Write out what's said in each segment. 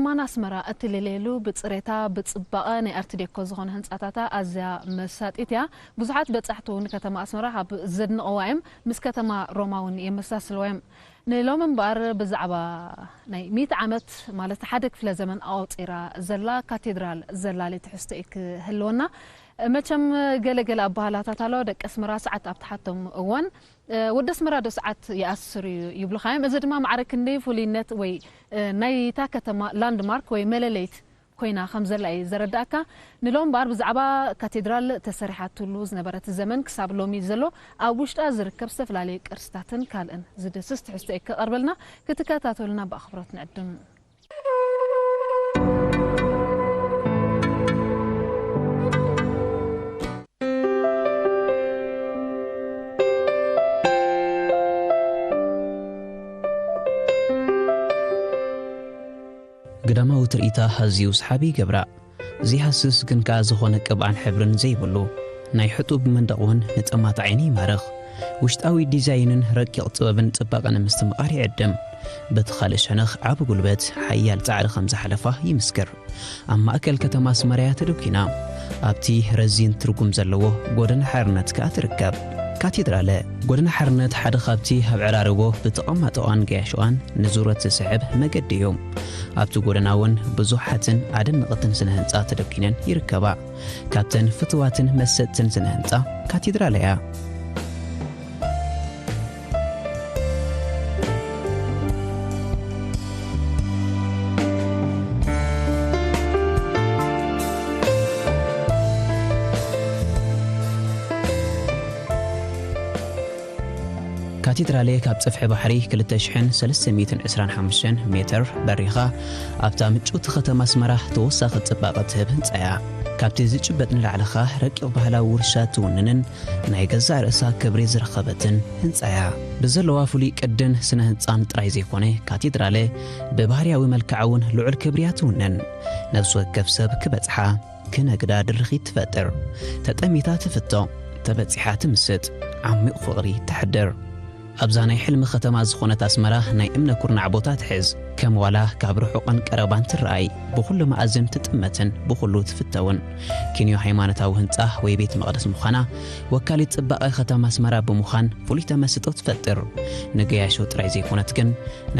ከተማና ኣስመራ እትልለየሉ ብጽሬታ፣ ብጽባቐ ናይ ኣርት ዴኮ ዝኾነ ህንጻታታ ኣዝያ መሳጢት እያ። ብዙሓት በጻሕቲ እውን ከተማ ኣስመራ ካብ ዘድንቕዋ እዮም። ምስ ከተማ ሮማ እውን የመሳስልዋ እዮም። ንሎሚ እምበኣር ብዛዕባ ናይ ሚእቲ ዓመት ማለት ሓደ ክፍለ ዘመን ኣቑጺራ ዘላ ካቴድራል ዘላሊ ትሕዝቶ እዩ ክህልወና። መቸም ገለ ገለ ኣበሃላታት ኣለዋ። ደቂ ኣስመራ ሰዓት ኣብ ትሓቶም እዋን፣ እ፣ ወዲ ኣስመራ ዶ ሰዓት ይኣስር እዩ ይብሉኻ እዮም። እዚ ድማ ማዕረ ክንደይ ፍሉይነት ወይ፣ እ፣ ናይታ ከተማ ላንድማርክ ወይ መለለይት ኮይና ከም ዘላ እዩ ዘረዳእካ። ንሎም እምበኣር ብዛዕባ ካቴድራል ተሰሪሓትሉ ዝነበረት ዘመን ክሳብ ሎሚ ዘሎ ኣብ ውሽጣ ዝርከብ ዝተፈላለዩ ቅርስታትን ካልእን ዝድስስ ትሕዝቶ እዩ ከቐርበልና። ክትከታተሉና ብኣኽብሮት ንዕድም። ግዳማዊ ትርኢታ ኣዝዩ ሰሓቢ ይገብራ። ዘይሃስስ ግን ከኣ ዝኾነ ቅብኣን ሕብርን ዘይብሉ ናይ ሕጡብ መንደቕ እውን ንጠማት ዓይኒ ይማርኽ። ውሽጣዊ ዲዛይንን ረቂቕ ጥበብን ጽባቐን ንምስትምቓር ይዕድም። በቲ ካልእ ሸነኽ ዓቢ ጉልበት፣ ሓያል ጻዕሪ ከም ዝሓለፋ ይምስክር። ኣብ ማእከል ከተማ ኣስመራ እያ ተደኲና። ኣብቲ ረዚን ትርጉም ዘለዎ ጎደና ሓርነት ከኣ ትርከብ። ካቴድራለ ጎደና ሓርነት ሓደ ካብቲ ኣብ ዕራርቦ ብተቐማጦኣን ገያሾኣን ንዙረት ዝስሕብ መገዲ እዩ። ኣብቲ ጎደና እውን ብዙሓትን ኣደነቕትን ስነ ህንጻ ተደኲነን ይርከባ። ካብተን ፍቱዋትን መሰጥትን ስነ ህንጻ ካቴድራል እያ። ካቴድራሌ ካብ ጽፍሒ ባሕሪ ክልተ ሽሕን ሰለስተ ሚእትን ዕስራን ሓሙሽተን ሜትር በሪኻ ኣብታ ምጭውቲ ከተማ ኣስመራ ተወሳኺ ጽባቐ ትህብ ህንጻ እያ። ካብቲ ዝጭበጥ ንላዕሊ ኸኣ ረቂቕ ባህላዊ ውርሻ ትውንንን ናይ ገዛእ ርእሳ ክብሪ ዝረኸበትን ህንጻ እያ። ብዘለዋ ፍሉይ ቅድን ስነ ህንጻን ጥራይ ዘይኮነ፣ ካቴድራለ ብባህርያዊ መልክዓ እውን ልዑል ክብሪ እያ ትውንን። ነፍሲ ወከፍ ሰብ ክበጽሓ፣ ክነግዳ ድርኺት ትፈጥር። ተጠሚታ ትፍቶ፣ ተበጺሓ ትምስጥ፣ ዓሚቕ ፍቕሪ ተሕድር። ኣብዛ ናይ ሕልሚ ከተማ ዝኾነት ኣስመራ ናይ እምነ ኩርናዕ ቦታ ትሕዝ። ከም ዋላ ካብ ርሑቕን ቀረባን ትረኣይ፣ ብኹሉ መኣዝን ትጥመትን ብኹሉ ትፍተውን። ኪንዮ ሃይማኖታዊ ህንጻ ወይ ቤት መቕደስ ምዃና፣ ወካሊት ጽባቐ ከተማ ኣስመራ ብምዃን ፍሉይ ተመስጦ ትፈጥር። ንገያሾ ጥራይ ዘይኮነት ግን፣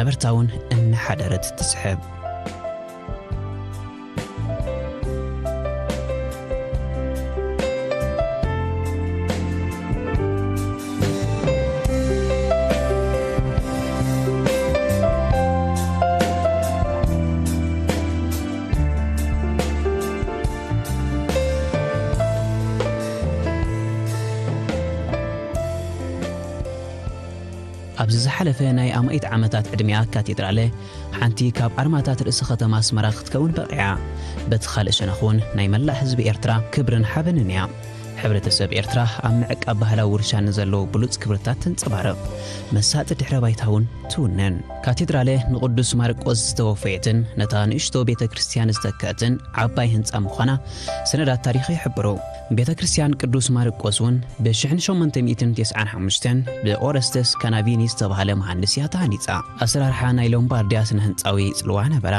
ነበርታ እውን እናሓደረት ትስሕብ። ኣብዚ ዝሓለፈ ናይ ኣማኢት ዓመታት ዕድሚኣ ካቴድራለ ሓንቲ ካብ ኣርማታት ርእሲ ከተማ ኣስመራ ክትከውን በቒዓ። በቲ ካልእ ሸነኽ እውን ናይ መላእ ህዝቢ ኤርትራ ክብርን ሓበንን እያ። ሕብረተሰብ ኤርትራ ኣብ ምዕቃብ ባህላዊ ውርሻ ንዘለዎ ብሉጽ ክብርታት ተንጸባርቕ። መሳጢ ድሕረ ባይታ እውን ትውንን። ካቴድራለ ንቅዱስ ማርቆስ ዝተወፈየትን ነታ ንእሽቶ ቤተ ክርስቲያን ዝተክአትን ዓባይ ህንጻ ምዃና ሰነዳት ታሪኽ ይሕብሩ። ቤተ ክርስቲያን ቅዱስ ማርቆስ እውን ብ ሽሕን ሸሞንተ ሚእትን ተስዓን ሓሙሽተን ብኦረስተስ ካናቪኒ ዝተባህለ መሃንድስ እያ ተሃኒጻ። ኣሰራርሓ ናይ ሎምባርድያ ስነ ህንጻዊ ጽልዋ ነበራ።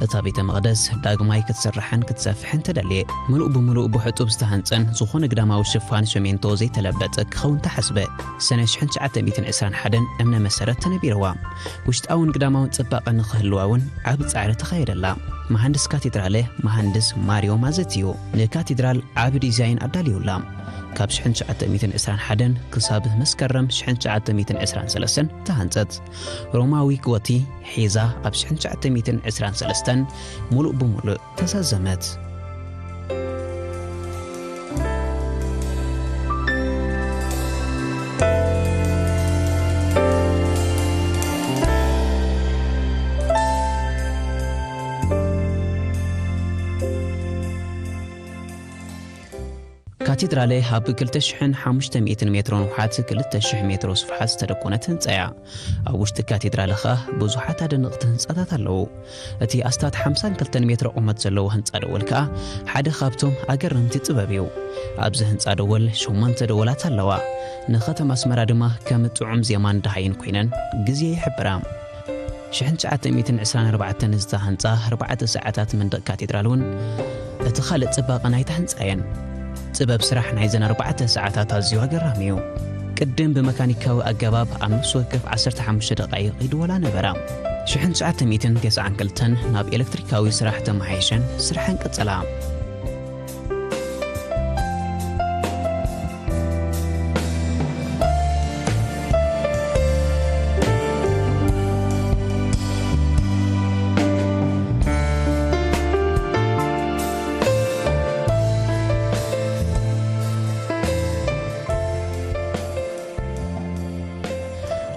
እታ ቤተ መቕደስ ዳግማይ ክትስራሕን ክትሰፍሕን ተደልየ። ምሉእ ብምሉእ ብሕጡብ ዝተሃንጸን ዝኾነ ግዳማዊ ሽፋን ሸሜንቶ ዘይተለበጠ ክኸውን ተሓስበ። ሰነ ሽሕን ትሽዓተ ሚእትን ዕስራን ሓደን እምነ መሰረት ተነቢርዋ። ውሽጣውን ግዳማውን ጽባቐ ንኽህልዋ እውን ዓቢ ጻዕሪ ተኻየደላ። መሃንድስ ካቴድራለ መሃንድስ ማርዮ ማዘት እዩ ንካቴድራል ዓቢ ዲዛይን ኣዳልዩላ። ካብ ሽሕን ትሽዓተ ሚእትን ዕስራን ሓደን ክሳብ መስከረም ሽሕን ትሽዓተ ሚእትን ዕስራን ሰለስተን ተሃንጸት። ሮማዊ ጎቲ ሒዛ ኣብ ሽሕን ትሽዓተ ሚእትን ዕስራን ሰለስተን ሙሉእ ብሙሉእ ተዛዘመት። ካቴድራለ ኣብ ክልተ ሽሕን ሓሙሽተ ሚእትን ሜትሮ ንውሓት ክልተ ሽሕ ሜትሮ ስፍሓት ዝተደኮነት ህንጻ እያ። ኣብ ውሽጢ ካቴድራለ ኸኣ ብዙሓት ኣደነቕቲ ህንጻታት ኣለዉ። እቲ ኣስታት ሓምሳን ክልተን ሜትሮ ቁመት ዘለዎ ህንጻ ደወል ከኣ ሓደ ካብቶም ኣገረምቲ ጥበብ እዩ። ኣብዚ ህንጻ ደወል ሸሞንተ ደወላት ኣለዋ። ንከተማ ኣስመራ ድማ ከም ጥዑም ዜማን ደሃይን ኮይነን ግዜ ይሕብራ። ሽሕን ትሽዓተ ሚእትን ዕስራን ኣርባዕተን ዝተሃንጻ ኣርባዕተ ሰዓታት መንደቕ ካቴድራል እውን እቲ ካልእ ጽባቐ ናይታ ህንጻ እየን። ጥበብ ስራሕ ናይዘን ኣርባዕተ ሰዓታት ኣዝዩ ኣገራሚ እዩ። ቅድም ብመካኒካዊ ኣገባብ ኣብ ነፍሲ ወከፍ ዓሰርተ ሓሙሽተ ደቓይቕ ይድወላ ነበራ። ሽሕን ትሽዓተ ሚእትን ተስዓን ክልተን ናብ ኤሌክትሪካዊ ስራሕ ተመሓይሸን ስርሐን ቀጸላ።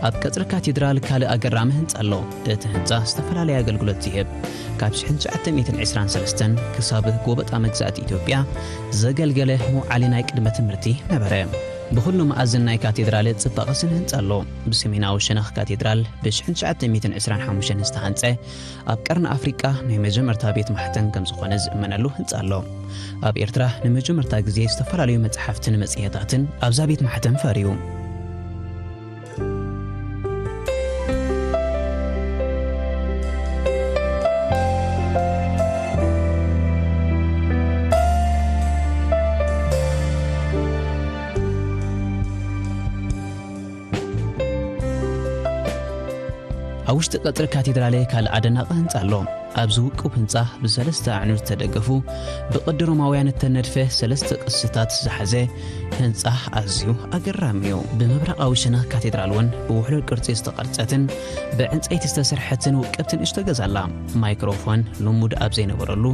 ኣብ ቀጽሪ ካቴድራል ካልእ ኣገራሚ ህንጻ ኣሎ። እቲ ህንጻ ዝተፈላለየ ኣገልግሎት ይህብ። ካብ ሽሕን ትሽዓተ ሚእትን ዕስራን ሰለስተን ክሳብ ጎበጣ መግዛእቲ ኢትዮጵያ ዘገልገለ መውዓሊ ናይ ቅድመ ትምህርቲ ነበረ። ብኹሉ መኣዝን ናይ ካቴድራል ጽባቐ ስነ ህንጻ ኣሎ። ብሰሜናዊ ሸነኽ ካቴድራል ብሽሕን ትሽዓተ ሚእትን ዕስራን ሓሙሽተን ዝተሃንጸ፣ ኣብ ቀርኒ ኣፍሪቃ ናይ መጀመርታ ቤት ማሕተም ከም ዝኾነ ዝእመነሉ ህንጻ ኣሎ። ኣብ ኤርትራ ንመጀመርታ ግዜ ዝተፈላለዩ መጽሓፍትን መጽሔታትን ኣብዛ ቤት ማሕተም ፈርዩ። ኣብ ውሽጢ ቀጽሪ ካቴድራል ካልእ ኣደናቂ ህንጻ ኣሎ። ኣብዚ ውቁብ ህንጻ ብሰለስተ ኣዕኑድ ዝተደገፉ፣ ብቅዲ ሮማውያን እተነድፈ ሰለስተ ቅስታት ዝሓዘ ህንጻ ኣዝዩ ኣገራሚ እዩ። ብምብራቓዊ ሸነኽ ካቴድራል እውን ብውሕሉል ቅርጺ ዝተቐርጸትን ብዕንጸይቲ ዝተሰርሐትን ውቅብቲ ንእሽቶ ገዛ ኣላ። ማይክሮፎን ልሙድ ኣብ ዘይነበረሉ፣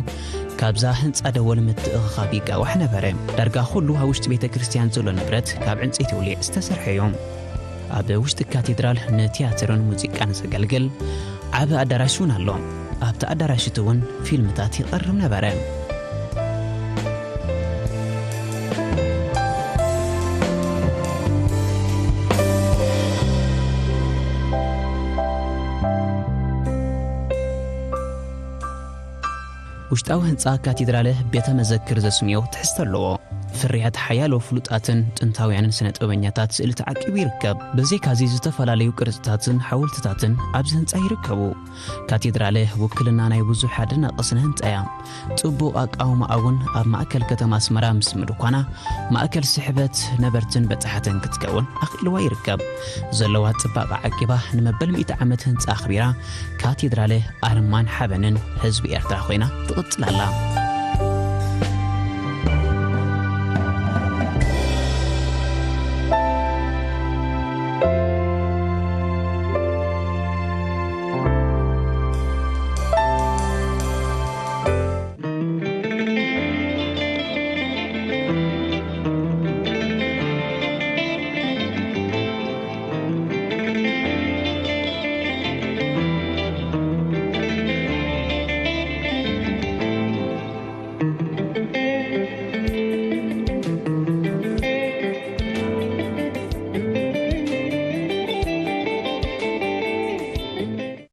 ካብዛ ህንጻ ደወል ምትእኽኻብ ይጋዋሕ ነበረ። ዳርጋ ኩሉ ኣብ ውሽጢ ቤተ ክርስቲያን ዘሎ ንብረት ካብ ዕንጸይቲ ውሊዕ ዝተሰርሐ እዩ። ኣብ ውሽጢ ካቴድራል ንቲያትርን ሙዚቃን ዘገልግል ዓቢ ኣዳራሽ እውን ኣሎ። ኣብቲ ኣዳራሽ እቲ እውን ፊልምታት ይቐርብ ነበረ። ውሽጣዊ ህንጻ ካቴድራል ቤተ መዘክር ዘስንዮ ትሕዝቶ ኣለዎ። ፍርያት ሓያሎ ፍሉጣትን ጥንታውያንን ስነ ጥበበኛታት ስእሊ ተዓቂቡ ይርከብ። ብዘይካዚ ዝተፈላለዩ ቅርጽታትን ሓወልትታትን ኣብዚ ህንጻ ይርከቡ። ካቴድራል ውክልና ናይ ብዙሕ ኣደናቂ ስነ ህንጻ እያ። ጽቡቕ ኣቃውማኣ እውን ኣብ ማእከል ከተማ ኣስመራ ምስ ምድኳና ማእከል ስሕበት ነበርትን በጻሕትን ክትከውን ኣኽኢልዋ ይርከብ። ዘለዋ ጽባቐ ዓቂባ ንመበል ሚእቲ ዓመት ህንጻ ኣኽቢራ ካቴድራል ኣርማን ሓበንን ህዝቢ ኤርትራ ኮይና ትቕጽል ኣላ።